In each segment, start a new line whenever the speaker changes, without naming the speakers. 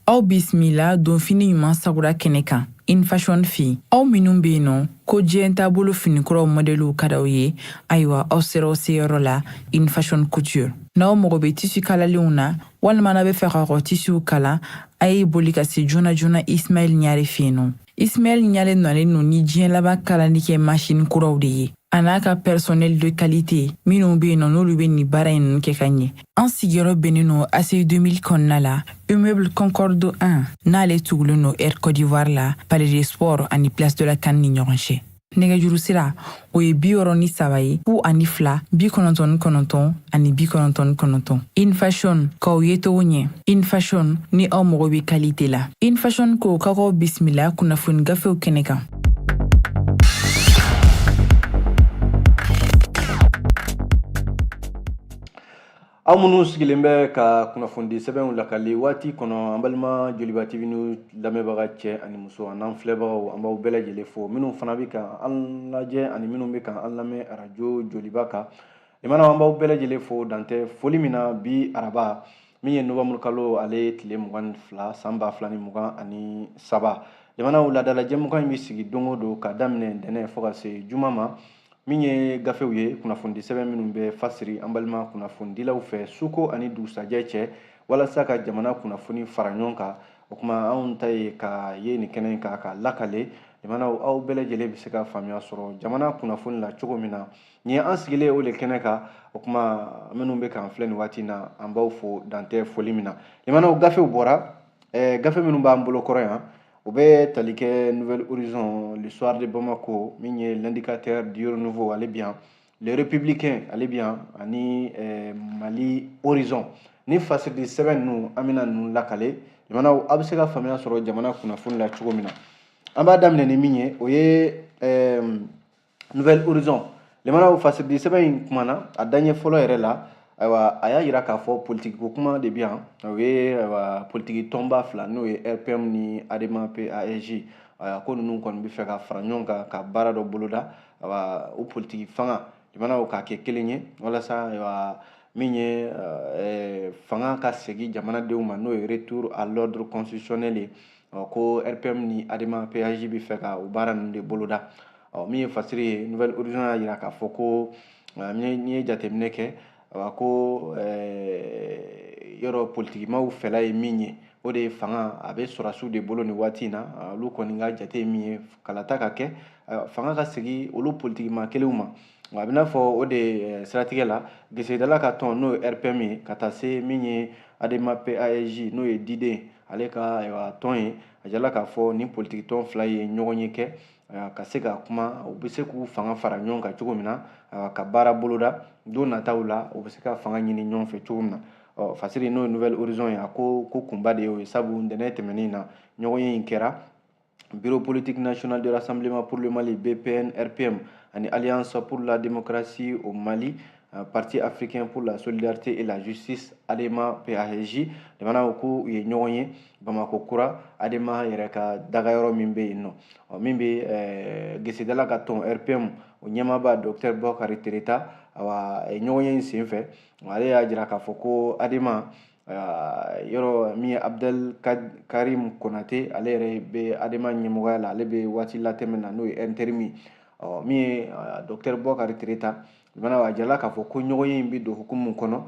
Aw bisimila donfini ɲuman sagura kɛnɛ kan InFashion fɛ yen. Aw minnu bɛ yen nɔ ko diɲɛ taabolo finikuraw mɔdɛliw ka d'aw ye, ayiwa, aw sera aw seyɔrɔ la InFashion Couture. N'aw mago bɛ tissu kalalenw na walima n'aw bɛ fɛ k'aw ka tissuw kala, a ye boli ka se joona joona Ismaël Ɲare fɛ yen nɔ. Ismaël Ɲare nalen don ni diɲɛ laban kalali kɛ machine kuraw de ye, a n'a ka personnel de qualité minnu bɛ yen nɔ, n'olu bɛ nin baara in ninnu kɛ ka ɲɛ. An sigiyɔrɔ bɛnnen don ACI 2000 kɔnɔna la, immeuble Concorde 1, n'ale tugulen don Air Côte d'Ivoire la, Palais des Sports ani Place de la CAN ni ɲɔgɔn cɛ. Nɛgɛjuru sira, o ye 63 ye, 02 99 ani 99. InFashion, k'aw ye cogo ɲɛ. InFashion, ni aw mago bɛ qualité la. InFashion ko k'aw bisimila kunnafoni gafew kɛnɛ kan.
Aw minnu sigilen bɛ ka kunnafonidi sɛbɛnw lakali waati kɔnɔ, an balima Joliba TV News lamɛnbaga cɛ ani muso, an n'an filɛbagaw, an b'aw bɛɛ lajɛlen fo. Minnu fana bɛ ka an lajɛ ani minnu bɛ ka an lamɛn arajo Joliba kan, limanaw, an b'aw bɛɛ lajɛlen fo dantɛ foli min na. Bi araba min ye novembre kalo ale tile 22 san 2023, limanaw, laadala jɛmukan in bɛ sigi don o don ka daminɛ ntɛnɛn fo ka se juma ma. Min ye gafew ye, kunnafonidi sɛbɛn minnu bɛ fasiri an balima kunnafonidilaw fɛ suko ani dugusajɛ cɛ walasa ka jamana kunnafoni fara ɲɔgɔn kan, o tuma anw ta ye ka ye nin kɛnɛ in kan ka lakale. Limanaw, aw bɛɛ lajɛlen bɛ se ka faamuya sɔrɔ jamana kunnafoni la cogo min na, nin ye an sigilen o de kɛnɛ kan. O tuma minnu bɛ k'an filɛ nin waati in na, an b'aw fo dantɛ foli min na. Limanaw, gafew bɔra, gafe minnu b'an bolo kɔrɔ yan, o bɛ tali kɛ Nouvel Horizon, Le Soir de Bamako, min ye L'Indicateur du Renouveau, ale bi yan, Le Républicain, ale bi yan, ani Mali Horizon. Ni fasiridi sɛbɛn ninnu, an bɛna ninnu lakale. Limanaw, aw bɛ se ka faamuya sɔrɔ jamana kunnafoni la cogo min na. An b'a daminɛ ni min ye, o ye Nouvel Horizon. Limanaw, fasiridi sɛbɛn in kumana a daɲɛ fɔlɔ yɛrɛ la. Ayiwa, a y'a yira k'a fɔ politiki ko kuma de bɛ yan. O ye, ayiwa, politiki tɔnba fila, n'o ye RPM ni ADEMA PASJ. Ayiwa, ko ninnu kɔni bɛ fɛ ka fara ɲɔgɔn kan ka baara dɔ boloda. Ayiwa, o politiki fanga, limanaw, k'a kɛ kelen ye walasa, ayiwa, min ye fanga ka segin jamanadenw ma, n'o ye retour à l'ordre constitutionnel ye. Ko RPM ni ADEMA PASJ bɛ fɛ ka o baara ninnu de boloda. Ɔ, min ye fasiri ye, Nouvel Horizon y'a yira k'a fɔ ko n'i ye jateminɛ kɛ, awa, ko yɔrɔ politikimaw fɛla ye min ye, o de ye fanga a bɛ sɔrɔdasiw de bolo nin waati in na. Olu kɔni ka jate ye min ye, kalata ka kɛ, fanga ka segin olu politikima kelenw ma. A bɛ n'a fɔ o de siratigɛ la, gesedala ka tɔn, n'o ye RPM ye, ka taa se min ye ADEMA PASJ, n'o ye diden ale ka, ayiwa, tɔn ye, a jala k'a fɔ nin politiki tɔn fila ye ɲɔgɔn ye kɛ ka se ka kuma, u bɛ se k'u fanga fara ɲɔgɔn kan cogo min na ka baara boloda don nataw la, u bɛ se ka fanga ɲini ɲɔgɔn fɛ cogo min na. Ɔ, fasiri, n'o ye Nouvel Horizon ye, a ko ko kunba de ye o ye, sabu ntɛnɛn tɛmɛnen na, ɲɔgɔn ye in kɛra Bureau politique national de rassemblement pour le Mali, BPN RPM, ani Alliance pour la démocratie au Mali, Parti africain pour la solidarité et la justice, ADEMA PASJ. Jamanaw ko u ye ɲɔgɔn ye Bamakɔ kura, ADEMA yɛrɛ ka dagayɔrɔ min bɛ yen nɔ. Min bɛ gesedala ka tɔn RPM, o ɲɛmaaba docteur Bɔkari Tereta, awa, ɲɔgɔn ye in senfɛ, ale y'a jira k'a fɔ ko ADEMA yɔrɔ min ye Abdel Karim Konate, ale yɛrɛ bɛ ADEMA ɲɛmɔgɔya la, ale bɛ waati latɛmɛ na, n'o ye intérim ye. Ɔ, min ye docteur Bɔkari Tereta, a jirala k'a fɔ ko ɲɔgɔn ye in bɛ don hukumu kɔnɔ.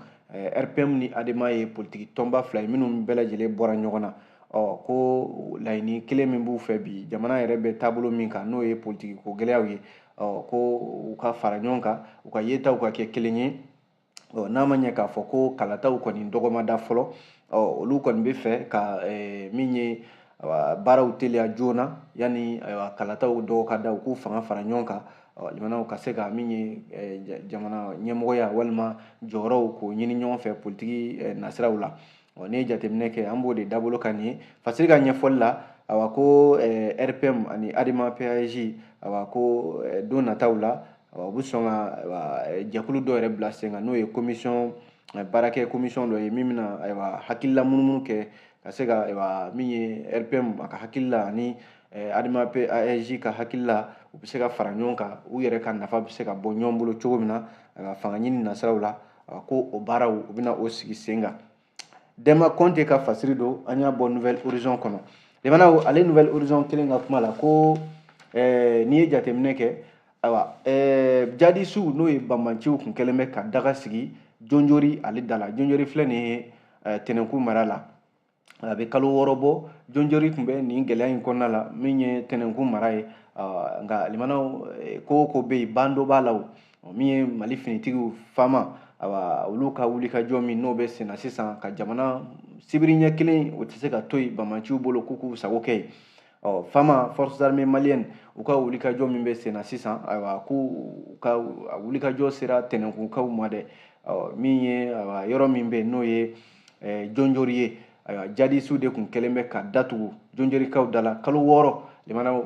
RPM ni ADEMA ye politiki tɔnba fila ye minnu bɛɛ lajɛlen bɔra ɲɔgɔn na. Ɔ, ko laɲini kelen min b'u fɛ bi, jamana yɛrɛ bɛ taabolo min kan, n'o ye politiki ko gɛlɛyaw ye, ɔ, ko u ka fara ɲɔgɔn kan, u ka yetaw ka kɛ kelen ye. Ɔ, n'a ma ɲɛ k'a fɔ ko kalataw kɔni dɔgɔma da fɔlɔ, ɔ, olu kɔni bɛ fɛ ka min ye baaraw teliya joona yanni, ayiwa, kalataw dɔgɔ ka da, u k'u fanga fara ɲɔgɔn kan. Limanaw, ka se ka min ye jamana ɲɛmɔgɔya walima jɔyɔrɔw k'o ɲini ɲɔgɔn fɛ politiki nasiraw la. Ɔ, n'i ye jateminɛ kɛ, an b'o de dabolo kan nin ye fasiri ka ɲɛfɔli la. Awa, ko RPM ani ADEMA PASJ, awa, ko don nataw la, awa, u bɛ sɔn ka jɛkulu dɔ yɛrɛ bila sen kan, n'o ye commission baarakɛ commission dɔ ye min bɛna, ayiwa, hakilila munumunu kɛ ka se ka, ayiwa, min ye RPM a ka hakilila ani ADEMA PASJ ka hakilila, u bɛ se ka fara ɲɔgɔn kan, u yɛrɛ ka nafa bɛ se ka bɔ ɲɔgɔn bolo cogo min na fanga ɲini nasiraw la. Ko o baaraw, u bɛna o sigi sen kan. Dɛnba Kɔnte ka fasiri don, an y'a bɔ Nouvel Horizon kɔnɔ. Limanaw, ale Nouvel Horizon kelen ka kuma la ko n'i ye jateminɛ kɛ, ayiwa, jadisiw n'o ye banbanciw kun kɛlen bɛ ka daga sigi Jonjori ale da la. Jonjori filɛ nin ye Tɛnɛnku mara la, a bɛ kalo 6 bɔ. Jonjori tun bɛ nin gɛlɛya in kɔnɔna la min ye Tɛnɛnku mara ye. Nka limanaw, ko o ko bɛ yen, ban dɔ b'a la. O min ye Mali finitigiw FAMa, awa, olu ka wulikajɔ min n'o bɛ senna sisan ka jamana sibiri ɲɛ kelen, o tɛ se ka to yen banbanciw bolo k'u k'u sago kɛ yen. Ɔ FAMa, Forces armées maliennes, u ka wulikajɔ min bɛ senna sisan, ayiwa, k'u ka wulikajɔ sera Tɛnɛnkukaw ma dɛ. Ɔ min ye, ayiwa, yɔrɔ min bɛ yen n'o ye Jonjori ye, ayiwa, jadisiw de tun kɛlen bɛ ka datugu Jonjorikaw da la kalo 6. Limanaw,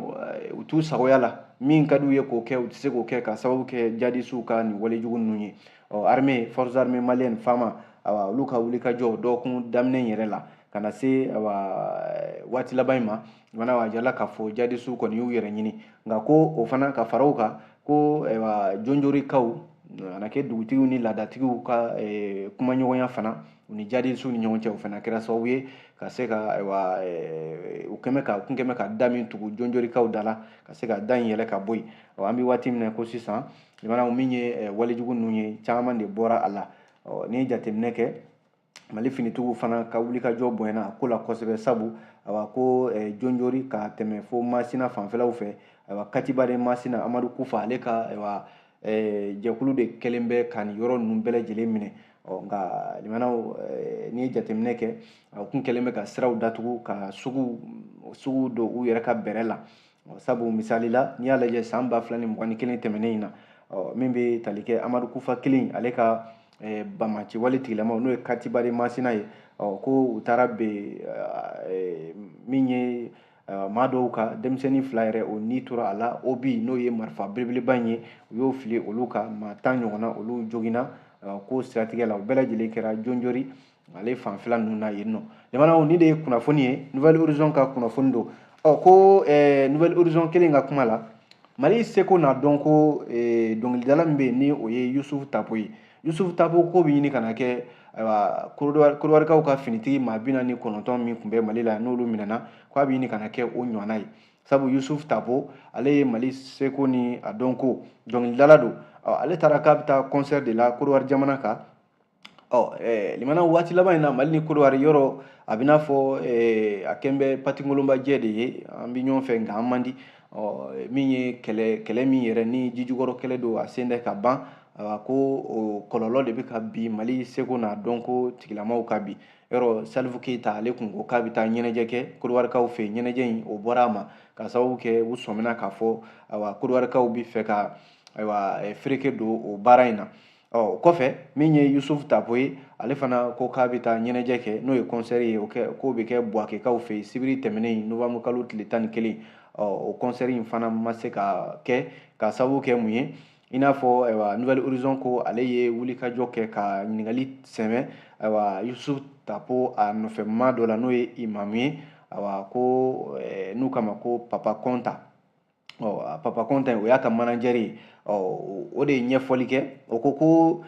u t'u sagoya la, min ka d'u ye k'o kɛ, u tɛ se k'o kɛ ka sababu kɛ jadisiw ka nin walejugu ninnu ye. Ɔ armée, Forces armées maliennes, FAMa, ayiwa, olu ka wulikajɔ dɔgɔkun daminɛ yɛrɛ la ka na se, ayiwa, waati laban in ma, limanaw, a jirala k'a fɔ jadisiw kɔni y'u yɛrɛ ɲini. Nka ko o fana ka fara o kan ko, ayiwa, Jonjorikaw a na kɛ dugutigiw ni laadatigiw ka kumaɲɔgɔnya fana u ni jadisiw ni ɲɔgɔn cɛ, o fana kɛra sababu ye ka se ka, ayiwa, u kɛmɛ ka kun kɛmɛ ka da min tugu Jonjorikaw da la, ka se ka da in yɛlɛ ka bɔ yen. An bɛ waati min na ko sisan, limanaw, min ye walejugu ninnu ye, caman de bɔra a la. N'i ye jateminɛ kɛ, Mali finitigiw fana ka wulikajɔ bonyana a ko la kosɛbɛ, sabu ayiwa ko Jonjori ka tɛmɛ fo Masina fanfɛlaw fɛ, ayiwa, Katiba de Masina, Amadu Kufa, ale ka, ayiwa, jɛkulu de kɛlen bɛ ka nin yɔrɔ ninnu bɛɛ lajɛlen minɛ. Ɔ nka limanaw, n'i ye jateminɛ kɛ, u kun kɛlen bɛ ka siraw datugu ka sugu don u yɛrɛ ka bɛrɛ la. Sabu misali la, n'i y'a lajɛ san 2021 tɛmɛnen in na, min bɛ tali kɛ Amadu Kufa kelen ale ka banbaanci wale tigilamaw n'o ye Katiba de Masina ye, ko u taara ben min ye maa dɔw ka denmisɛnnin 2 yɛrɛ, o ni tora a la. O bi n'o ye marifa belebeleba in ye, u y'o fili olu ka maa 10 ɲɔgɔnna, olu joginna. Ko siratigɛ la, o bɛɛ lajɛlen kɛra Jonjori ale fanfɛla ninnu na yen nɔ. Limanaw, nin de ye kunnafoni ye, Nouvel Horizon ka kunnafoni don. Ɔ ko Nouvel Horizon kelen ka kuma la, Mali seko n'a dɔn ko dɔnkilidala min bɛ yen ni o ye Yusufu Tapo ye. Yusufu Tapo ko bɛ ɲini ka na kɛ, ayiwa, Kɔdiwarikaw ka finitigi maa 49 min tun bɛ Mali la, n'olu minɛna, k'a bɛ ɲini ka na kɛ o ɲɔgɔnna ye. Sabu Yusufu Tapo, ale ye Mali seko ni a dɔnko dɔnkilidala don. Ale taara k'a bɛ taa concert de la Kɔdiwari jamana kan. Ɔ limana, waati laban in na, Mali ni Kɔdiwari yɔrɔ a bɛ n'a fɔ a kɛn bɛ patingolonbajɛ de ye, an bɛ ɲɔgɔn fɛ nka an man di. Ɔ min ye kɛlɛ min yɛrɛ ni jijukɔrɔ kɛlɛ don, a sen tɛ ka ban. Ayiwa, ko o kɔlɔlɔ de bɛ ka bi Mali seko n'a dɔnko tigilamaw ka bi yɔrɔ. Salifu Keyita, ale kun ko k'a bɛ taa ɲɛnajɛ kɛ Kɔdiwarikaw fɛ yen, ɲɛnajɛ in o bɔra a ma ka sababu kɛ u sɔmina k'a fɔ, ayiwa, Kɔdiwarikaw bɛ fɛ ka, ayiwa, fereke don o baara in na. Ɔ kɔfɛ, min ye Yusufu Tapo ye, ale fana ko k'a bɛ taa ɲɛnajɛ kɛ, n'o ye concert ye, o kɛ k'o bɛ kɛ Buwakekaw fɛ yen sibiri tɛmɛnen, novembre kalo tile 11. Ɔ o concert in fana ma se ka kɛ ka sababu kɛ mun ye? I n'a fɔ, ayiwa, Nouvel Horizon ko ale ye wulikajɔ kɛ ka ɲininkali sɛmɛ, ayiwa, Yusufu Tapo a nɔfɛ maa dɔ la, n'o ye imamu ye, ayiwa, ko n'u kama ko Papa Kɔnta. Ɔ Papa Kɔnta, o y'a ka manager ye. Ɔ o de ye ɲɛfɔli kɛ, o ko ko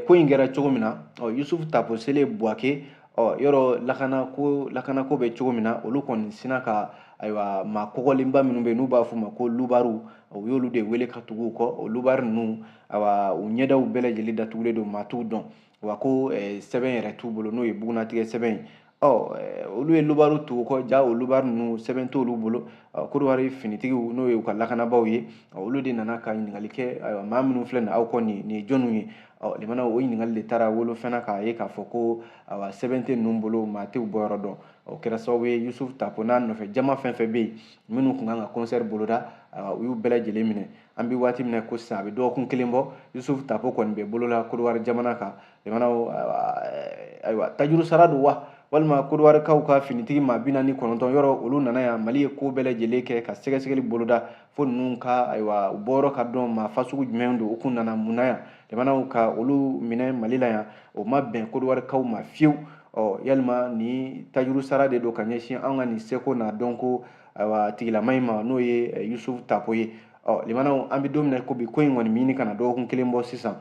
ko in kɛra cogo min na, ɔ Yusufu Tapo selen Buwake, ɔ yɔrɔ lakanako bɛ cogo min na, olu kɔni sina ka, ayiwa, maa kɔgɔlenba minnu bɛ yen n'u b'a f'u ma ko lubaru, u y'olu de wele ka tugu u kɔ. O lubaru ninnu, ayiwa, u ɲɛdaw bɛɛ lajɛlen datugulen don, maa t'u dɔn, wa ko sɛbɛn yɛrɛ t'u bolo, n'o ye bugunnatigɛ sɛbɛn ye. Ɔ olu ye lubaru tugu kɔ, ja o lubaru ninnu sɛbɛn t'olu bolo. Kɔdiwari finitigiw, n'o ye u ka lakanabaaw ye, olu de nana ka ɲininkali kɛ, ayiwa, maa minnu filɛ nin aw kɔ, nin ye jɔnniw ye? Ɔ limana, o ɲininkali de taara wolo fɛnɛ k'a ye k'a fɔ ko, ayiwa, sɛbɛn tɛ ninnu bolo, maa t'u bɔyɔrɔ dɔn. O kɛra sababu ye Yusufu Tapo n'a nɔfɛ jama fɛn fɛn bɛ yen minnu tun kan ka concert boloda, ayiwa, u y'u bɛɛ lajɛlen minɛ. An bɛ waati min na ko sisan, a bɛ dɔgɔkun kelen bɔ, Yusufu Tapo kɔni bɛ bolo la Kɔdiwari jamana kan. Limanaw, ayiwa, tajuru sara don wa, walima Kɔdiwarikaw ka finitigi maa 49 yɔrɔ, olu nana yan, Mali ye ko bɛɛ lajɛlen kɛ ka sɛgɛsɛgɛli boloda fo ninnu ka, ayiwa, bɔyɔrɔ ka dɔn, maa fasugu jumɛn don, u kun nana mun na yan. Limanaw, ka olu minɛ Mali la yan, o ma bɛn Kɔdiwarikaw ma fiyewu. Ɔ yalima ni tajuru sara de don ka ɲɛsin an ka nin seko n'a dɔnko, ayiwa, tigilama in ma, n'o ye Yusufu Tapo ye. Ɔ limanaw, an bɛ don min na ko bi, ko in kɔni ɲini ka na dɔgɔkun kelen bɔ sisan.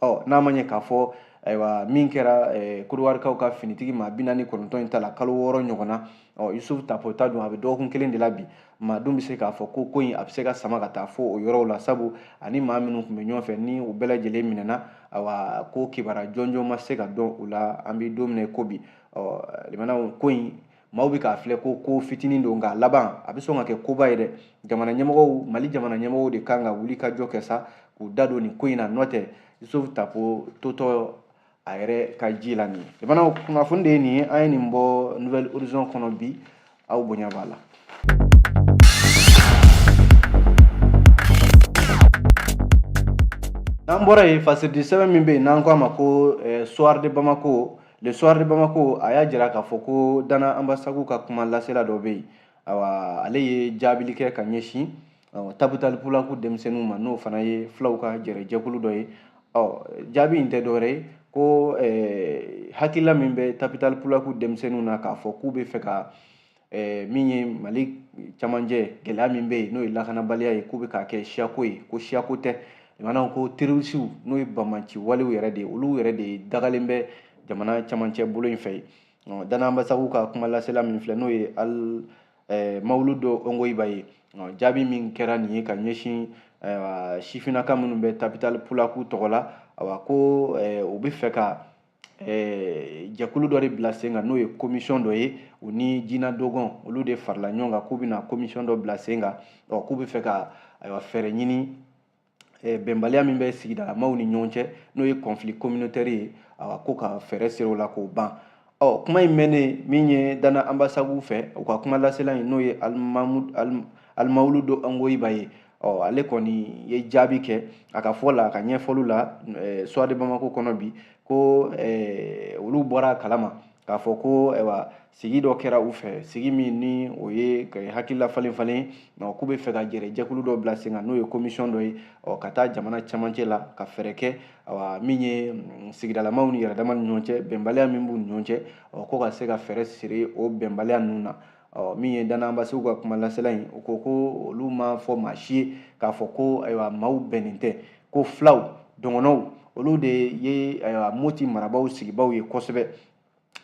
Ɔ n'a ma ɲɛ k'a fɔ Ayiwa, min kɛra Kodiwarikaw ka finitigi maa 49 in ta la kalo 6 ɲɔgɔn na, ɔ Yusufu Tapo ta dun a bɛ dɔgɔkun kelen de la bi. Maa dun bɛ se k'a fɔ ko ko in a bɛ se ka sama ka taa fo o yɔrɔw la, sabu ani maa minnu tun bɛ ɲɔgɔn fɛ ni u bɛɛ lajɛlen minɛna, ayiwa ko kibaruya jɔnjɔn ma se ka dɔn u la an bɛ don min na i ko bi. Ɔ limanaw, ko in maaw bɛ k'a filɛ ko ko fitinin don, nka laban a bɛ sɔn ka kɛ koba ye dɛ. Jamana ɲɛmɔgɔw, Mali jamana ɲɛmɔgɔw de kan ka wuli ka jɔ kɛ sa k'u da don nin ko in na, n'o tɛ Yusufu Tapo totɔ a yɛrɛ ka ji la nin ye. Limanaw, kunnafoni de ye nin ye, an ye nin bɔ Nouvel Horizon kɔnɔ bi, aw bonya b'a la. N'an bɔra yen, fasiridi sɛbɛn min bɛ yen n'an ko a ma ko Soir de Bamako, le Soir de Bamako, a y'a jira k'a fɔ ko Dana Ambasagu ka kuma lasela dɔ bɛ yen. Ayiwa, ale ye jaabili kɛ ka ɲɛsin Tabital Pulaku denmisɛnninw ma, n'o fana ye fulaw ka jɛrɛjɛkulu dɔ ye. Ɔ jaabi in tɛ dɔwɛrɛ ye ko hakilila min bɛ Tabital Pulaku denmisɛnninw na k'a fɔ k'u bɛ fɛ ka min ye Mali camancɛ gɛlɛya min bɛ yen n'o ye lakanabaliya ye, k'u bɛ k'a kɛ siyako ye, ko siyako tɛ. Limanaw, ko terrorisiw n'o ye banbanci walew yɛrɛ de ye, olu yɛrɛ de dagalen bɛ jamana camancɛ bolo in fɛ yen. Dana Ambasagu ka kuma lasela min filɛ, n'o ye al Mawuludu Ongoyiba ye, jaabi min kɛra nin ye ka ɲɛsin sifinnaka minnu bɛ Tabital Pulaku tɔgɔ la, awa ko u bɛ fɛ ka jɛkulu dɔ de bila sen kan, n'o ye commission dɔ ye, u ni Jina Dogon olu de farala ɲɔgɔn kan k'u bɛna commission dɔ bila sen kan. Ɔ k'u bɛ fɛ ka ayiwa fɛɛrɛ ɲini bɛnbaliya min bɛ sigidalamaw ni ɲɔgɔn cɛ, n'o ye conflit communautaire ye, awa ko ka fɛɛrɛ siri o la k'o ban. Ɔ kuma in mɛnnen min ye Dana Ambasagu fɛ, u ka kuma lasela in, n'o ye Alimawuludu Ongoyiba ye, ɔ ale kɔni ye jaabi kɛ a ka fɔ la, a ka ɲɛfɔliw la Soir de Bamako kɔnɔ bi, ko olu bɔra a kalama k'a fɔ ko ayiwa sigi dɔ kɛra u fɛ, sigi min ni o ye ka hakilila falen falen, k'u bɛ fɛ ka jɛrɛ jɛkulu dɔ bila sen kan, n'o ye commission dɔ ye, ɔ ka taa jamana camancɛ la ka fɛɛrɛ kɛ, ayiwa min ye sigidalamaw ni yɛrɛdama ni ɲɔgɔn cɛ bɛnbaliya min b'u ni ɲɔgɔn cɛ, ɔ ko ka se ka fɛɛrɛ siri o bɛnbaliya ninnu na. Ɔ min ye Dana Ambasagu ka kuma lasela in, o ko ko olu ma fɔ maa si ye k'a fɔ ko ayiwa maaw bɛnnen tɛ, ko filaw dɔgɔnɔw olu de ye ayiwa Moti marabaaw sigibaw ye kosɛbɛ.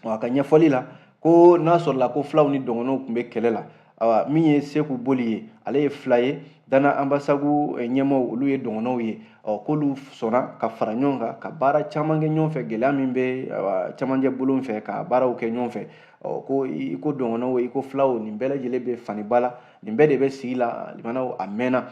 A ka ɲɛfɔli la, ko n'a sɔrɔla ko filaw ni dɔgɔnɔw tun bɛ kɛlɛ la, ayiwa min ye Seku Boli ye, ale ye fila ye, Dana Ambasagu ɲɛmaaw olu ye dɔgɔnɔw ye, ɔ k'olu sɔnna ka fara ɲɔgɔn kan ka baara caman kɛ ɲɔgɔn fɛ, gɛlɛya min bɛ ayiwa camancɛ bulon fɛ ka baaraw kɛ ɲɔgɔn fɛ. Ɔ ko i ko dɔgɔnɔw, i ko filaw, nin bɛɛ lajɛlen bɛ faniba la, nin bɛɛ de bɛ sigi la, limanaw a mɛnna.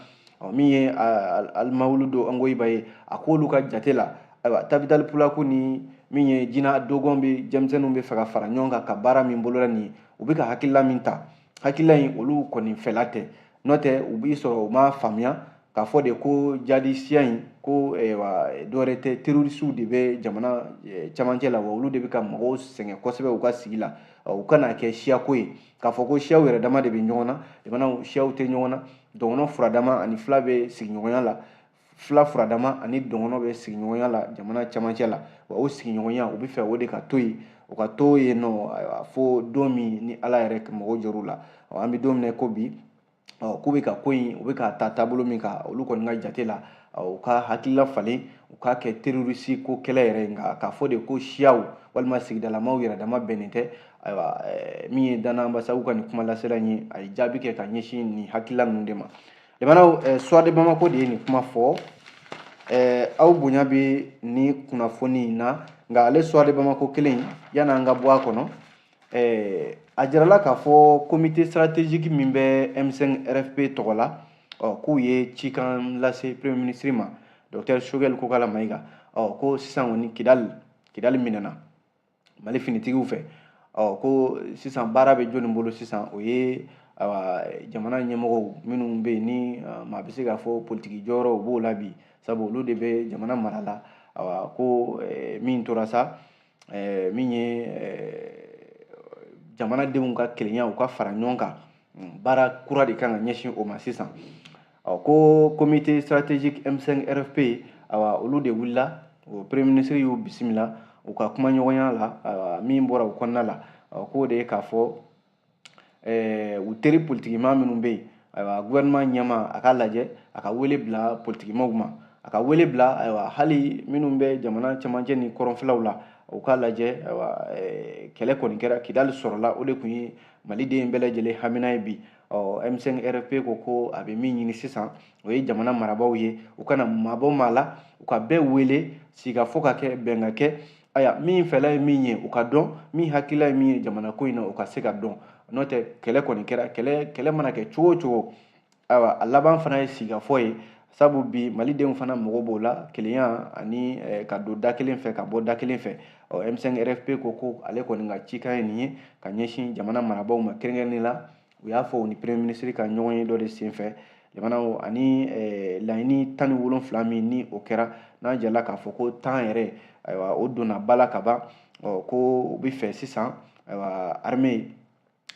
Ɔ min ye Alimawuludu Ongoyiba ye, a k'olu ka jate la, ayiwa Tabital Pulaku ni min ye Jina Dogon bɛ denmisɛnninw bɛ fɛ ka fara ɲɔgɔn kan ka baara min boloda nin ye, u bɛ ka hakilila min ta, hakilila in olu kɔni fɛla tɛ, n'o tɛ u b'i sɔrɔ u m'a faamuya k'a fɔ de ko jadisiya in ko ayiwa dɔwɛrɛ tɛ, terrorisiw de bɛ jamana camancɛ la, wa olu de bɛ ka mɔgɔw sɛgɛn kosɛbɛ u ka sigi la. U kana kɛ siyako ye k'a fɔ ko siyaw yɛrɛ dama de bɛ ɲɔgɔn na, jamanaw siyaw tɛ ɲɔgɔn na, dɔgɔnɔ furadama ani fila bɛ sigiɲɔgɔnya la, fila furadama ani dɔgɔnɔ bɛ sigiɲɔgɔnya la jamana camancɛ la, wa o sigiɲɔgɔnya u bɛ fɛ o de ka to yen, u ka to yen nɔ ayiwa fo don min ni Ala yɛrɛ mago jɔr'u la. An bɛ don min na ko bi, ɔ k'u bɛ ka ko in u bɛ ka taa taabolo min kan, olu kɔni ka jate la, u ka hakilila falen, u k'a kɛ terroriste ko kɛlɛ yɛrɛ ye, nka k'a fɔ de ko siyaw walima sigidalamaw yɛrɛ dama bɛnnen tɛ. Ayiwa min ye Dana Ambasagu ka nin kuma lasela in ye, a ye jaabi kɛ ka ɲɛsin nin hakilila ninnu de ma. Limanaw, Soir de Bamako de ye nin kuma fɔ, aw bonya bɛ nin kunnafoni in na, nka ale Soir de Bamako kelen yan'an ka bɔ a kɔnɔ, a jirala k'a fɔ comité stratégique min bɛ M5 RFP tɔgɔ la, ɔ k'u ye cikan lase premier ministre ma, docteur Choguel Kokala Maïga, ɔ ko sisan kɔni Kidali minɛna Mali finitigiw fɛ, ɔ ko sisan baara bɛ jɔnni bolo sisan, o ye ayiwa jamana ɲɛmɔgɔw minnu bɛ yen ni maa bɛ se k'a fɔ politiki jɔyɔrɔw b'o la bi, sabu olu de bɛ jamana mara la. Ayiwa ko min tora sa, min ye jamanadenw ka kelenya, u ka fara ɲɔgɔn kan, baara kura de kan ka ɲɛsin o ma sisan. Ɔ ko comité stratégique M5 RFP, ayiwa olu de wulila, o premier ministre y'u bisimila u ka kumaɲɔgɔnya la, ayiwa min bɔra o kɔnɔna la, k'o de ye k'a fɔ u teri politikimaa minnu bɛ yen, ayiwa gouvernement ɲɛmaa a k'a lajɛ a ka wele bila politikimaw ma, A ka wele bila, ayiwa, hali minnu bɛ jamana cɛmancɛ ni kɔrɔnfɛlaw la, u k'a lajɛ. Ayiwa, kɛlɛ kɔni kɛra, Kidali sɔrɔla, o de tun ye maliden bɛɛ lajɛlen hamina ye bi. Ɔ, M5 RFP ko ko a bɛ min ɲini sisan, o ye jamana marabaaw ye, u kana mabɔ maa la, u ka bɛɛ wele sigikafɔ ka kɛ, bɛn ka kɛ. Aya, min fɛla ye min ye, u ka dɔn, min hakilila ye min ye jamana ko in na, u ka se ka dɔn. N'o tɛ, kɛlɛ kɔni kɛra. Kɛlɛ mana kɛ cogo o cogo, ayiwa, a laban fana ye sigikafɔ ye, sabu bi malidenw fana mago b'o la, kelenya ani ka don da kelen fɛ ka bɔ da kelen fɛ. Ɔ, M5 RFP ko ko ale kɔni ka cikan ye nin ye ka ɲɛsin jamana marabaaw ma, kɛrɛnkɛrɛnnen la u y'a fɔ u ni premier ministre ka ɲɔgɔn ye dɔ de senfɛ. Jamanaw ani laɲini 17 min ni o kɛra, n'a jala k'a fɔ ko 10 yɛrɛ, ayiwa, o donna ba la ka ban. Ɔ, ko u bɛ fɛ sisan, ayiwa, armée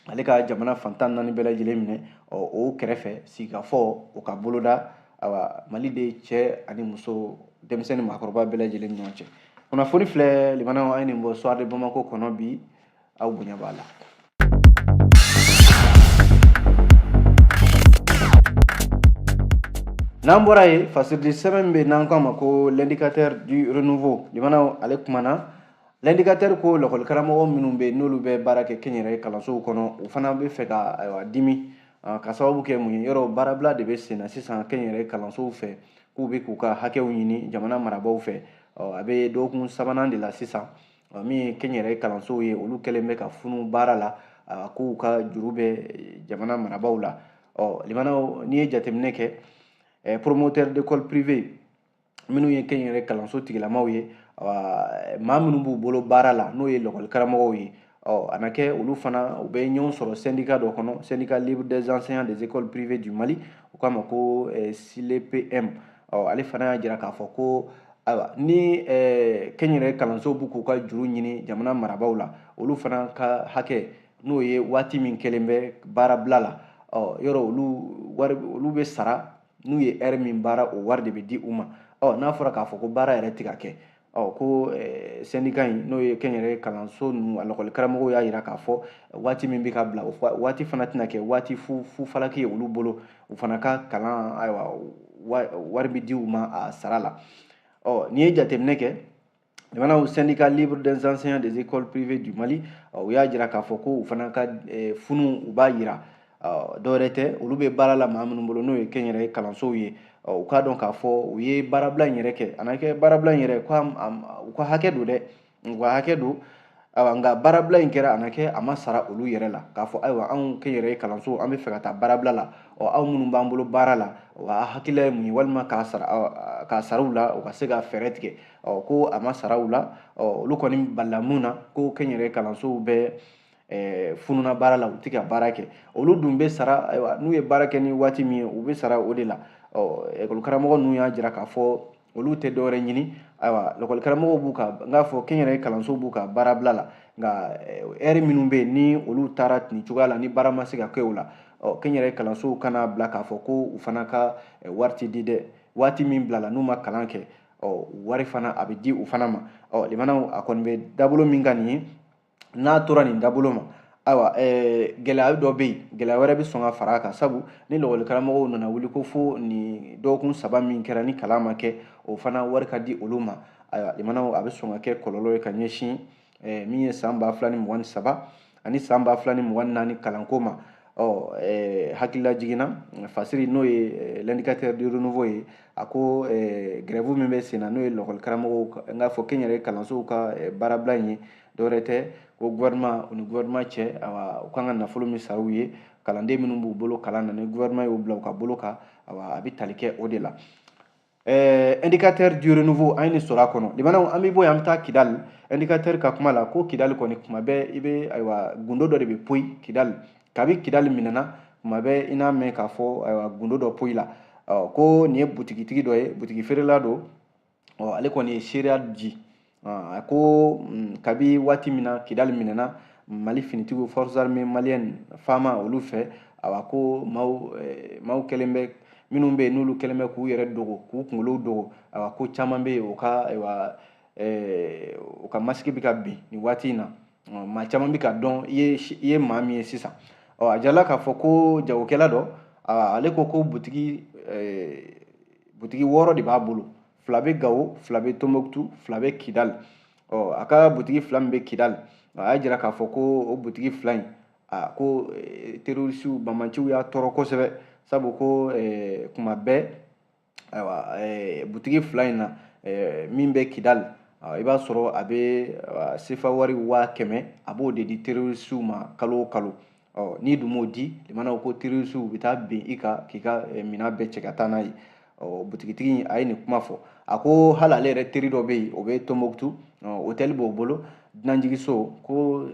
ale ka jamana fan 14 bɛɛ lajɛlen minɛ. Ɔ, o kɛrɛfɛ sigikafɔ o ka boloda, ayiwa, Mali de cɛ ani muso, denmisɛnnin, maakɔrɔba bɛɛ lajɛlen ni ɲɔgɔn cɛ. Kunnafoni filɛ, limanaw, an ye nin bɔ Soir de Bamako kɔnɔ bi, aw bonya b'a la. N'an bɔra yen, fasiridi sɛbɛn bɛ n'an k'a ma ko L'Indicateur du Renouveau, limanaw, ale kumana. L'Indicateur ko lakɔlikaramɔgɔ minnu bɛ yen, n'olu bɛ baara kɛ kɛnyɛrɛye kalansow kɔnɔ, u fana bɛ fɛ ka, ayiwa, dimi ka sababu kɛ mun ye? Yɔrɔ baarabila de bɛ sen na sisan kɛnyɛrɛye kalansow fɛ, k'u bɛ k'u ka hakɛw ɲini jamana marabaaw fɛ. A bɛ dɔgɔkun sabanan de la sisan. Min ye kɛnyɛrɛye kalansow ye, olu kɛlen bɛ ka funu baara la, k'u ka juru bɛ jamana marabaaw la. Ɔ, limanaw, n'i ye jateminɛ kɛ, promoteur d'école privée minnu ye kɛnyɛrɛ kalanso tigilamaw ye, maa minnu b'u bolo baara la, n'o ye lakɔlikaramɔgɔw ye, ɔ, a na kɛ olu fana u bɛ ɲɔgɔn sɔrɔ syndicat dɔ kɔnɔ, Syndicat libre des enseignants des écoles privées du Mali, u k'a ma ko SLEPM. Ɔ, ale fana y'a jira k'a fɔ ko, ayiwa, ni kɛnyɛrɛ kalansow b'u k'u ka juru ɲini jamana marabaaw la, olu fana ka hakɛ, n'o ye waati min kɛlen bɛ baarabila la, ɔ, yɔrɔ olu wari, olu bɛ sara n'u ye heure min baara, o wari de bɛ di u ma. Ɔ, n'a fɔra k'a fɔ ko baara yɛrɛ tɛ ka kɛ, ɔ, ko syndicat in, n'o ye kɛnyɛrɛ kalanso ninnu a lakɔlikaramɔgɔw y'a jira k'a fɔ waati min bɛ ka bila, o waati fana tɛna kɛ waati fu fu falaki ye olu bolo. U fana ka kalan, ayiwa, wari bɛ di u ma a sara la. Ɔ, n'i ye jateminɛ kɛ, jamanaw, Syndicat libre des enseignants des écoles privées du Mali, u y'a jira k'a fɔ ko u fana ka funu, u b'a jira dɔwɛrɛ tɛ, olu bɛ baara la maa minnu bolo, n'o ye kɛnyɛrɛye kalansow ye, u k'a dɔn k'a fɔ u ye baarabila in yɛrɛ kɛ, a na kɛ baarabila in yɛrɛ ko u ka hakɛ don dɛ, u ka hakɛ don. Ayiwa, nka baarabila in kɛra, a na kɛ a ma sara olu yɛrɛ la, k'a fɔ ayiwa, anw kɛnyɛrɛye kalanso, an bɛ fɛ ka taa baarabila la, ɔ, aw minnu b'an bolo baara la, wa hakilila ye mun ye? Walima k'a sara u la, u ka se ka fɛɛrɛ tigɛ. Ɔ, ko a ma sara u la. Ɔ, olu kɔni balila mun na, ko kɛnyɛrɛye kalansow bɛ fununa baara la, u tɛ ka baara kɛ. Olu dun bɛ sara, ayiwa, n'u ye baara kɛ ni waati min ye, u bɛ sara o de la. Ɔ, ekɔlikaramɔgɔ ninnu y'a jira k'a fɔ olu tɛ dɔwɛrɛ ɲini. Ayiwa, lakɔlikaramɔgɔw b'u ka, n k'a fɔ kɛnyɛrɛye kalansow b'u ka baarabila la, nka ɛri minnu bɛ yen ni olu taara nin cogoya la, ni baara ma se ka kɛ o la, ɔ, kɛnyɛrɛye kalansow kana bila k'a fɔ ko u fana ka wari tɛ di dɛ. Waati min bilala n'u ma kalan kɛ, ɔ, wari fana a bɛ di u fana ma. Ɔ, limanaw, a kɔni bɛ dabolo min kan nin ye, n'a tora nin dabolo ma, ayiwa, gɛlɛya dɔ bɛ yen, gɛlɛya wɛrɛ bɛ sɔn ka fara a kan, sabu ni lakɔlikaramɔgɔw nana wuli ko fo nin dɔgɔkun 3 min kɛra ni kalan ma kɛ, o fana wari ka di olu ma. Ayiwa, limanaw, a bɛ sɔn ka kɛ kɔlɔlɔ ye ka ɲɛsin min ye san 2023 ani san 2024 kalanko ma. Ɔ, hakilila jiginna fasiri, n'o ye L'Indicateur du Renouveau ye, a ko grève min bɛ sen na, n'o ye lakɔlikaramɔgɔw, n k'a fɔ kɛnyɛrɛye kalansow ka baarabila in ye, dɔwɛrɛ tɛ ko gouvernement, u ni gouvernement cɛ, awa, u kan ka nafolo min sara u ye, kalanden minnu b'u bolo kalan na, ni gouvernement y'o bila u ka bolo kan, awa, a bɛ tali kɛ o de la. Indicateur du Renouveau, an ye nin sɔrɔ a kɔnɔ. Limanaw, an bɛ bɔ yen, an bɛ taa Kidali. Indicateur ka kuma la ko Kidali kɔni, kuma bɛɛ i bɛ, ayiwa, gundo dɔ de bɛ poyi Kidali. Kabi Kidali minɛna, kuma bɛɛ i n'a mɛn k'a fɔ, ayiwa, gundo dɔ poyi la. Ɔ, ko nin ye butigitigi dɔ ye, butigi feerela don. Ɔ, ale kɔni ye seereya di. A ko kabi waati min na Kidali minɛna Mali finitigiw, forces armées maliennes, FAMA, olu fɛ, awa, ko maaw kɛlen bɛ, minnu bɛ yen n'olu kɛlen bɛ k'u yɛrɛ dogo, k'u kunkolo dogo, awa, ko caman bɛ yen, u ka, ayiwa, u ka masque bɛ ka bin nin waati in na, maa caman bɛ ka dɔn i ye maa min ye sisan. Ɔ, a jirala k'a fɔ ko jagokɛla dɔ, ale ko ko butigi 6 de b'a bolo. 2 bɛ Gawo, 2 bɛ Tombouctou, 2 bɛ Kidal. Ɔ a ka butigi 2 min bɛ Kidal, a y'a jira k'a fɔ ko o butigi 2 in, a ko terrorisiw banbaanciw y'a tɔɔrɔ kosɛbɛ, sabu ko kuma bɛɛ ayiwa butigi 2 in na min bɛ Kidal, i b'a sɔrɔ a bɛ sefa wari 100,000 a b'o de di terrorisiw ma kalo o kalo. Ɔ n'i dun m'o di, limanaw ko terrorisiw bɛ taa bin i kan k'i ka minɛn bɛɛ cɛ ka taa n'a ye. Ɔ butigitigi in a ye nin kuma fɔ, a ko hali ale yɛrɛ teri dɔ bɛ yen, o bɛ Tombouctou, hôtel b'o bolo, dunanjiginso, ko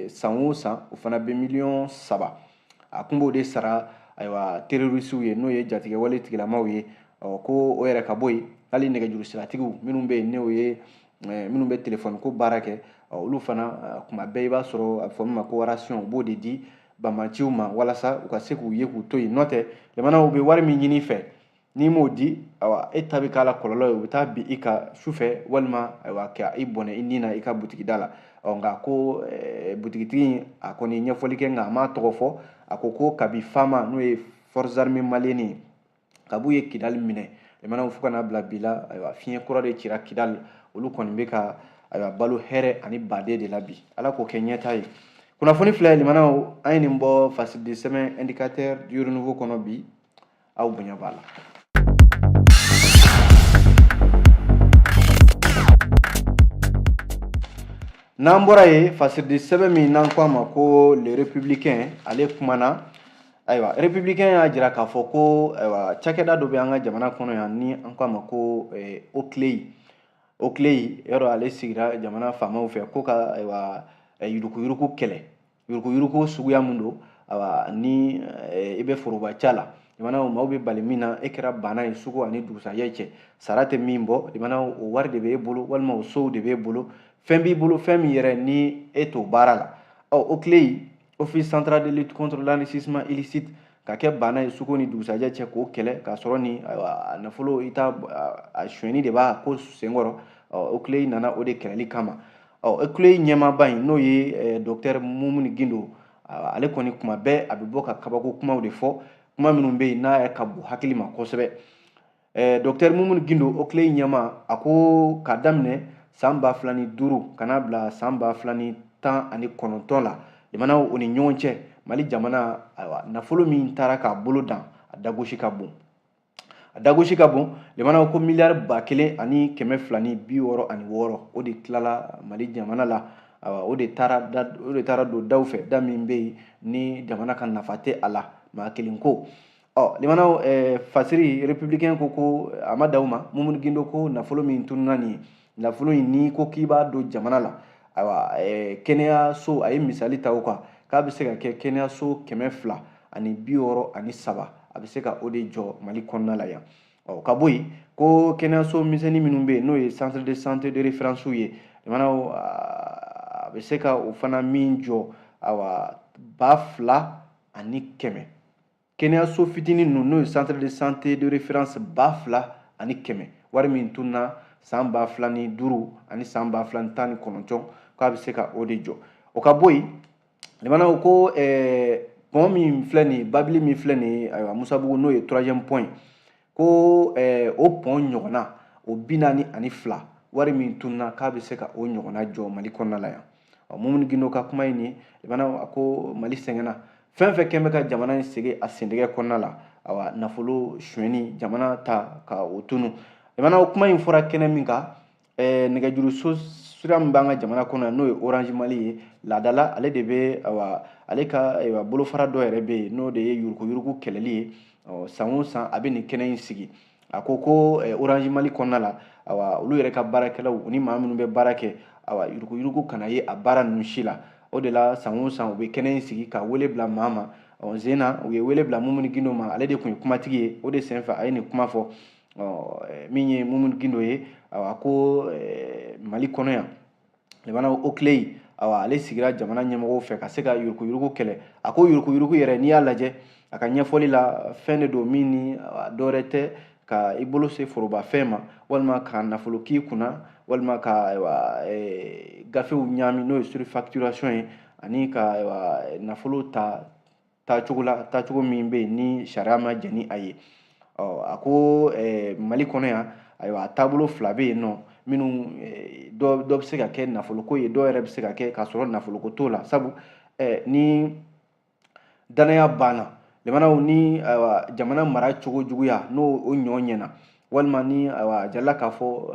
san o san o fana bɛ 3 miliyɔn a kun b'o de sara ayiwa terrorisiw ye, n'o ye jatigɛwale tigilamaw ye. Ɔ ko o yɛrɛ ka bɔ yen, hali nɛgɛjuru siratigiw minnu bɛ yen, n'o ye minnu bɛ telefɔni ko baara kɛ, olu fana kuma bɛɛ i b'a sɔrɔ a bɛ fɔ min ma ko ration, u b'o de di banbaanciw ma walasa u ka se k'u ye k'u to yen. N'o tɛ jamanaw bɛ wari min ɲini i fɛ, n'i m'o di, ayiwa e ta bɛ k'a la kɔlɔlɔ ye, u bɛ taa bin i kan sufɛ walima ayiwa ka i bɔnɛ i ni na i ka butigida la. Ɔ nka ko butigitigi in a kɔni ye ɲɛfɔli kɛ, nka a m'a tɔgɔ fɔ. A ko ko kabi FAMA, n'o ye Forces armées maliennes ye, kab'u ye Kidali minɛ, limanaw fo ka n'a bila bi la, ayiwa fiɲɛ kura de cira Kidali, olu kɔni bɛ ka ayiwa balo hɛrɛ ani baden de la bi. Ala k'o kɛ ɲɛta ye. Kunnafoni filɛ limanaw, an ye nin bɔ fasiridi sɛbɛn Indicateur du Renouveau kɔnɔ bi, aw bonya b'a la. N'an bɔra yen, fasiridi sɛbɛn min n'an ko a ma ko Le Républicain, ale kumana. Ayiwa Républicain y'a jira k'a fɔ ko ayiwa cakɛda dɔ bɛ an ka jamana kɔnɔ yan ni an ko a ma ko OCLEI. OCLEI yɔrɔ ale sigira jamana faamaw fɛ ko ka ayiwa yuruguyurugu kɛlɛ. Yuruguyurugu suguya mun don, ayiwa ni i bɛ foroba ca la, limanaw maaw bɛ bali min na, e kɛra bana ye sugu ani dugusajɛ cɛ, sara tɛ min bɔ, limanaw o wari de bɛ e bolo walima o sow de b'e bolo, fɛn b'i bolo, fɛn min yɛrɛ ni e t'o baara la. Ɔ OCLEI, Office central de lutte contre l'enrichissement illicite, ka kɛ bana ye sugu ni dugusajɛ cɛ k'o kɛlɛ, k'a sɔrɔ ni ayiwa nafolo i t'a a sonyɛni de b'a ko senkɔrɔ. Ɔ OCLEI nana o de kɛlɛli kama. Ɔ OCLEI ɲɛmaaba in, n'o ye docteur Moumouni Guindo, ale kɔni kuma bɛɛ a bɛ bɔ ka kabako kumaw de fɔ, kuma minnu bɛ yen n'a yɛrɛ ka bon hakili ma kosɛbɛ. Docteur Moumouni Guindo, OCLEI ɲɛma, a ko k'a daminɛ san 2005 ka n'a bila san 2019 la, limanaw o ni ɲɔgɔn cɛ, Mali jamana ayiwa nafolo min taara k'a bolo dan, a dagosi ka bon, a dagosi ka bon. Limanaw ko miliyari 1266, o de tilala Mali jamana la. Ayiwa o de taara don daw fɛ, da min bɛ yen ni jamana ka nafa tɛ a la, maa kelen ko. Ɔ limanaw fasiri Républicain ko a ma dan o ma. Moumouni Guindo ko nafolo min tununna nin ye, nafolo in n'i ko k'i b'a don jamana la, ayiwa kɛnɛyaso, a ye misali ta o kan k'a bɛ se ka kɛ kɛnɛyaso 263, a bɛ se ka o de jɔ Mali kɔnɔna la yan. Ɔ ka bɔ yen, ko kɛnɛyaso misɛnnin minnu bɛ yen, n'o ye centre de santé de référence ye, limanaw a bɛ se ka o fana min jɔ, ayiwa 2100 kɛnɛyaso fitinin ninnu, n'o ye centre de santé de référence 2100, wari min tununna san 2005 ani san 2019, k'a bɛ se ka o de jɔ. O ka bɔ yen, limanaw ko pont min filɛ nin ye, babili min filɛ nin ye, ayiwa Musabugu, n'o ye 3e pont ye, ko o pont ɲɔgɔnna o 42, wari min tununna k'a bɛ se ka o ɲɔgɔnna jɔ Mali kɔnɔna la yan. Ɔ Moumouni Guindo ka kuma ye nin ye. Limanaw a ko Mali sɛgɛnna, fɛn fɛn kɛn bɛ ka jamana in segin a sentigɛ kɔnɔna la, ayiwa nafolo sonyɛni, jamana ta ka o tunu. Limanaw kuma in fɔra kɛnɛ min kan, nɛgɛjuruso sira min b'an ka jamana kɔnɔ yan, n'o ye Orange Mali ye, laadala ale de bɛ ayiwa ale ka ayiwa bolofara dɔ yɛrɛ bɛ yen, n'o de ye yuruguyurugu kɛlɛli ye. Ɔ san o san a bɛ nin kɛnɛ in sigi. A ko ko Orange Mali kɔnɔna la, ayiwa olu yɛrɛ ka baarakɛlaw ni maa minnu bɛ baara kɛ, ayiwa yuruguyurugu kana ye a baara ninnu si la. O de la san o san u bɛ kɛnɛ in sigi ka wele bila maa ma. Ɔ zen na u ye wele bila Moumouni Guindo ma, ale de tun ye kumatigi ye, o de senfɛ a ye nin kuma fɔ. Ɔ min ye Moumouni Guindo ye, ayiwa ko Mali kɔnɔ yan, limanaw OCLEI, ayiwa ale sigira jamana ɲɛmɔgɔw fɛ ka se ka yuruguyurugu kɛlɛ. A ko yuruguyurugu yɛrɛ, n'i y'a lajɛ a ka ɲɛfɔli la, fɛn de don min ni dɔwɛrɛ tɛ ka i bolo se forobafɛn ma, walima ka nafolo k'i kunna, walima ka ayiwa gafew ɲaami, n'o ye surfacturation ye, ani ka ayiwa nafolo ta taacogo la, taacogo min bɛ yen ni sariya ma jɛn ni a ye. Ɔ a ko Mali kɔnɔ yan, Ayiwa, a taabolo fila bɛ yen nɔ minnu dɔ bɛ se ka kɛ nafoloko ye, dɔw yɛrɛ bɛ se ka kɛ k'a sɔrɔ nafoloko t'o la, sabu ni danaya banna limanaw, ni ayiwa jamana mara cogo juguya n'o o ɲɔ ɲɛna, walima ni ayiwa jalila k'a fɔ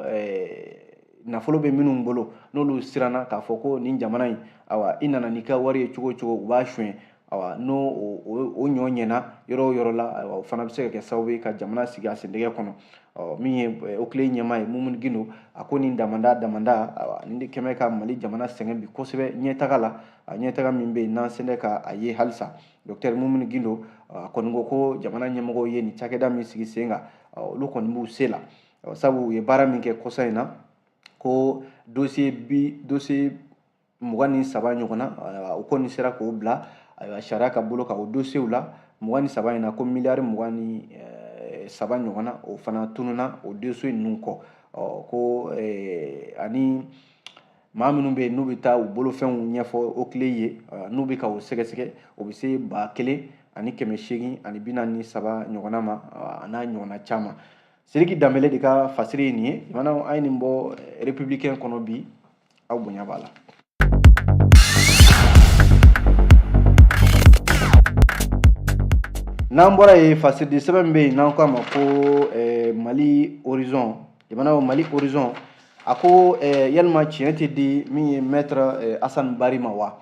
nafolo bɛ minnu bolo n'olu siranna k'a fɔ ko nin jamana in, ayiwa, i nana n'i ka wari ye cogo o cogo, u b'a suɲɛ. Ayiwa, n'o o ɲɔ ɲɛna yɔrɔ o yɔrɔ la, ayiwa, o fana bɛ se ka kɛ sababu ye ka jamana sigi a sendɛgɛ kɔnɔ. Ɔ, min ye OCLEI ɲɛmaa ye, Mumuni Gindo, a ko nin damanda, ayiwa, nin de kɛmɛ ka Mali jamana sɛgɛn bi kosɛbɛ ɲɛtaga la, a ɲɛtaga min bɛ yen n'an sen tɛ ka a ye halisa. Docteur Mumuni Gindo a kɔni ko ko jamana ɲɛmɔgɔw ye nin cakɛda min sigi sen kan, olu kɔni b'u se la, sabu u ye baara min kɛ kɔsa in na, ko dossier bi dossier 23 ɲɔgɔnna, u kɔni sera k'o bila, ayiwa, sariya ka bolo kan. O dossier la 23 in na, ko miliyari 23 ɲɔgɔnna, o fana tununa o dossier ninnu kɔ. Ɔ, ko ani maa minnu bɛ yen n'u bɛ taa u bolofɛnw ɲɛfɔ OCLEI ye, n'u bɛ ka o sɛgɛsɛgɛ, o bɛ se 1843 ɲɔgɔnna ma, a n'a ɲɔgɔnna caman. Sidiki Danbele de ka fasiri ye nin ye. Jamana, an ye nin bɔ Républicain kɔnɔ bi, aw bonya b'a la. N'an bɔra yen, fasiridi sɛbɛn min bɛ yen n'an ko a ma ko Mali Horizon, jamana Mali Horizon, a ko yalima tiɲɛ tɛ di min ye maître Hassan Bari ma wa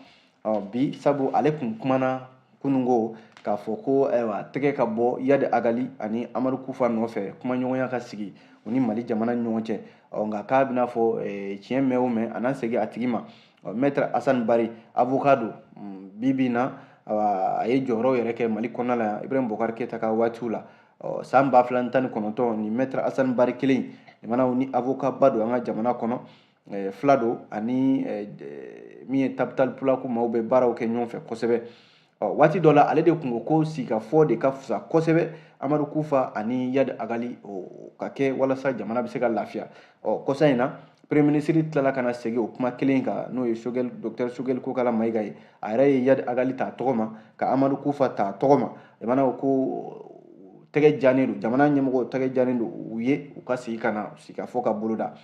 bi, sabu ale kun kumana kununko k'a fɔ ko ayiwa, tɛgɛ ka bɔ Iyad Ag Ghali ani Amadu Kufa nɔfɛ, kumaɲɔgɔnya ka sigi u ni Mali jamana ni ɲɔgɔn cɛ. Ɔ, nka k'a bɛna fɔ tiɲɛ mɛn o mɛn, a n'a segin a tigi ma. Maître Hassan Bari, avocat don, bi bi in na a ye jɔyɔrɔ yɛrɛ kɛ Mali kɔnɔna la yan Ibrahim Boubacar Keita ka waatiw la. Ɔ, san 2019, ni maître Hassan Bari kelen, jamanaw ni avocat ba don an ka jamana kɔnɔ, fila don ani min ye Tabital Pulaku maaw bɛ baaraw kɛ ɲɔgɔn fɛ kosɛbɛ. Ɔ, waati dɔ la, ale de kun ko ko sigikafɔ de ka fisa kosɛbɛ Amadu Kufa ani Iyad Ag Ghali o ka kɛ walasa jamana bɛ se ka lafiya. Ɔ, kɔsa in na, premier ministre tilala ka na segin o kuma kelen kan, n'o ye Choguel, docteur Choguel Kokala Mayiga ye. A yɛrɛ ye Iyad Ag Ghali ta tɔgɔ ma, ka Amadu Kufa ta tɔgɔ ma. Jamana ko tɛgɛ janen don, jamana ɲɛmɔgɔw tɛgɛ janen don u ye, u ka segin ka na sigikafɔ ka boloda.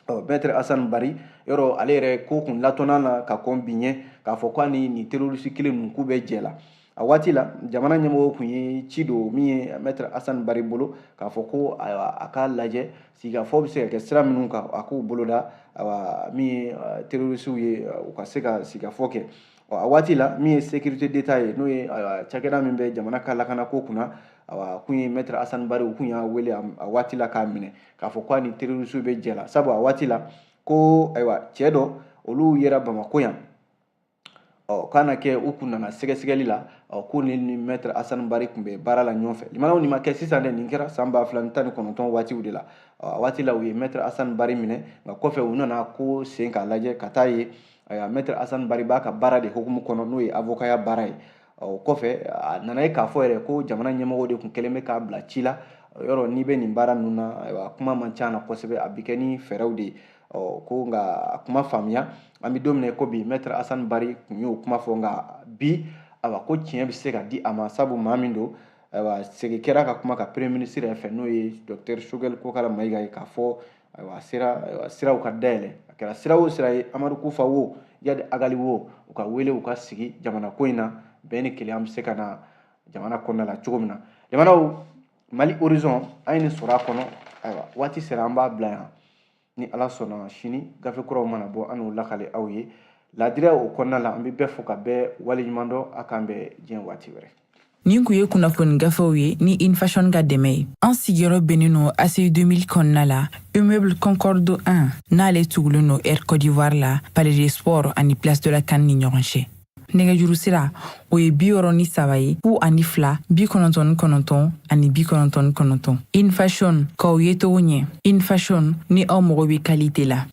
Ɔ, maître Hassan Bari, yɔrɔ ale yɛrɛ ko kun latɔnna na ka kɔn bi ɲɛ k'a fɔ k'a ni nin terroriste kelen ninnu k'u bɛ jɛ la. A waati la, jamana ɲɛmɔgɔw kun ye ci don min ye maître Hassan Bari bolo k'a fɔ ko ayiwa, a k'a lajɛ sigikafɔ bɛ se ka kɛ sira minnu kan, a k'u boloda, ayiwa, min ye terroristew ye, u ka se ka sigikafɔ kɛ. Ɔ, a waati la, min ye sécurité d'État ye, n'o ye ayiwa cakɛda min bɛ jamana ka lakanako kunna, ayiwa, kun ye maître Hassan Bari, u kun y'a wele a waati la k'a minɛ k'a fɔ k'a ni terroristew bɛ jɛ la, sabu a waati la ko ayiwa, cɛ dɔ olu yera Bamakɔ yan. Ɔ, k'a na kɛ u kun nana sɛgɛsɛgɛli la. Ɔ, ko ni maître Hassan Bari kun bɛ baara la ɲɔgɔn fɛ. Limanaw, nin ma kɛ sisan dɛ, nin kɛra san 2019 waatiw de la. Ɔ, a waati la, u ye maître Hassan Bari minɛ, nka kɔfɛ u nana ko sen k'a lajɛ ka taa ye, ayiwa, maître Hassan Bari b'a ka baara de hukumu kɔnɔ, n'o ye avocaya baara ye. O kɔfɛ, a nana ye k'a fɔ yɛrɛ ko jamana ɲɛmɔgɔw de kun kɛlen bɛ k'a bila ci la. Yɔrɔ n'i bɛ nin baara ninnu na, ayiwa, kuma man ca na kosɛbɛ, a bɛ kɛ ni fɛɛrɛw de ye. Ɔ, ko nka a kuma faamuya, an bɛ don min na ko bi, maître Hassan Bari kun y'o kuma fɔ, nka bi, ayiwa, ko tiɲɛ bɛ se ka di a ma, sabu maa min don, ayiwa, segin kɛra ka kuma ka premier ministre yɛrɛ fɛ, n'o ye docteur Choguel Kokala Mayiga ye, k'a fɔ ayiwa, sera, ayiwa, siraw ka dayɛlɛ, a kɛra sira o sira ye, Amadu Kufa wo, Iyad Ag Ghali wo, u ka wele, u ka sigi jamana ko in na, bɛn ni kelenya bɛ se ka na jamana kɔnɔna la cogo min na. Jamanaw, Mali Horizon, an ye nin sɔrɔ a kɔnɔ. Ayiwa, waati sera, an b'a bila yan. Ni Ala sɔnna, sini gafe kuraw mana bɔ, an n'o lakale aw ye ladiriya o kɔnɔna la. An bɛ bɛɛ fo ka bɛɛ waleɲuman dɔn. A k'an bɛn diɲɛ waati wɛrɛ.
Nin kun ye kunnafoni gafew ye ni Infashion ka dɛmɛ ye. An sigiyɔrɔ bɛnnen don ACI 2000 kɔnɔna la, immeuble Concorde 1, n'ale tugulen don Air Côte d'Ivoire la, Palais des Sports ani Place de la CAN ni ɲɔgɔn cɛ. Nɛgɛjuru sira, o ye 63 ye, 02 99 ani 99. Infashion, k'aw ye cogo ɲɛ. Infashion, ni aw mago bɛ qualité la.